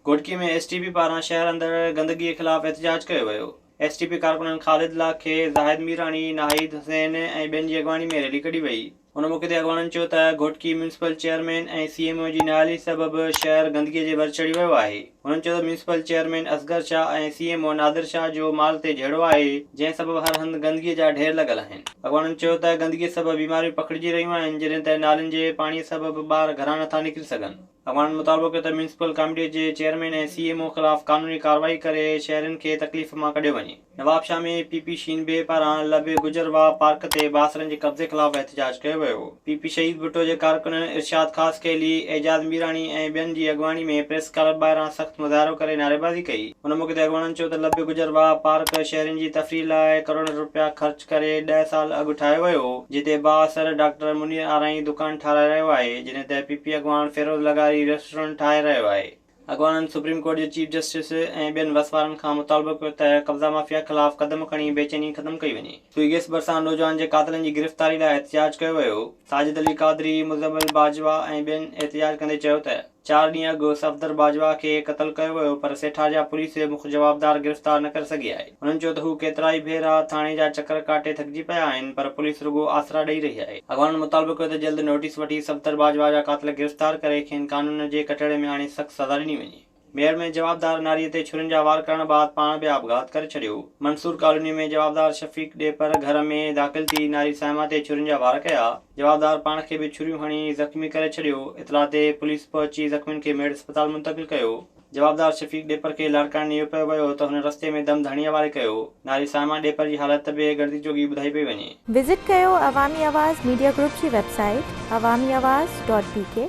Ghotki ۾ S T P پاران شهر اندر گندگي خلاف احتجاج ڪيو ويو. ايس ٽي پي ڪارڪنن خالد لاکي، زاهد ميراڻي، ناهيد حسين ۽ ٻين جي اڳواڻي ۾ ريلي ڪڍي وئي. ان موقعي تي اڳواڻن چيو ته Ghotki municipal chairman ۽ C M O جي نااهلي سبب شهر گندگي جي ور چڙهي ويو آهي. هنن چيو ته municipal chairman Asghar Shah ۽ C M O Nadir Shah جو مال تي جهيڙو آهي، جنهن سبب هر هنڌ گندگي جا ڍير لڳل آهن. اڳواڻن چيو ته گندگي سبب بيماريون پکڙجي رهيون آهن، جڏهن ته نالين جي پاڻي سبب ٻار گهران نٿا نڪري سگهن. اڳواڻن مطالبو ڪيو ته ميونسپل ڪاميٽي جي چيئرمين ۽ سي ايم او خلاف قانوني ڪارروائي ڪري شهرين کي تڪليف مان ڪڍيو وڃي. نوابشاهه ۾ پي پي شين بي پاران لب گجر واهه پارڪ تي بااثرن جي قبضي خلاف احتجاج ڪيو ويو. پي پي شهيد ڀٽو جي ڪارڪنن ارشاد خاصخيلي، اعجاز ميراڻي ۽ ٻين جي اڳواڻي ۾ پريس ڪلب ٻاهران سخت مظاهرو ڪري نعريبازي ڪئي. ان موقعي تي اڳواڻن چيو ته لب گجر واهه پارڪ شهرين جي تفريح لاء ڪروڙين روپيا خرچ ڪري ڏهه سال اڳ ٺاهيو ويو هو، جتي بااثر ڊاڪٽر منير آرائين دڪان ٺاهرائي رهيو آهي، جڏهن ته پي پي اڳواڻ فيروز لغاري ريسٽورنٽ ٺاهي رهيو آهي. اڳواڻن سپريم ڪورٽ جي چيف جسٽس ۽ ٻين وس وارن کان مطالبو ڪيو ته قبضا مافيا خلاف قدم کڻي بيچيني ختم ڪئي وڃي. سوئي گيس ڀرسان نوجوان جي قاتلن جي گرفتاري لاء احتجاج ڪيو ويو. ساجد علي قادري، مزمل باجوا ۽ ٻين احتجاج ڪندي چيو ته. چار ڏينهن اڳ صفدر باجوا کي قتل ڪيو ويو پر سيٺارجا پوليس مک جوابدار گرفتار نه ڪري سگهي آهي. هنن چيو ته هو ڪيترائي ڀيرا ٿاڻي جا چڪر ڪاٽي ٿڪجي پيا آهن پر پوليس رڳو آسرا ڏئي رهي آهي. اڳواڻن مطالبو ڪيو ته جلد نوٽيس وٺي صفدر باجوا جا قاتل گرفتار ڪري کين قانون جي ڪٽهڙي ۾ آڻي سخت سزا ڏني وڃي. ميهڙ ۾ جوابدار ناريء تي ڇرين جا وار ڪرڻ بعد پاڻ به آپگهات ڪري ڇڏيو. منصور ڪالوني ۾ جوابدار شفيق ڏيپر گهر ۾ داخل ٿي ناري صائمه تي ڇرين جا وار ڪيا. جوابدار پاڻ کي به ڇريون هڻي زخمي ڪري ڇڏيو، اطلاع تي پوليس پهچي زخمين کي ميڙ اسپتال منتقل ڪيو، جوابدار شفيق ڏيپر کي لاڙڪاڻي نيو پيو ويو ته هن رستي ۾ دم ڌڻي حوالي ڪيو، ناري صائمه ڏيپر جي حالت به ڳڻتي جوڳي ٻڌائي پئي وڃي. وزٽ ڪيو عوامي آواز ميڊيا گروپ جي website Awami Awaz dot B K.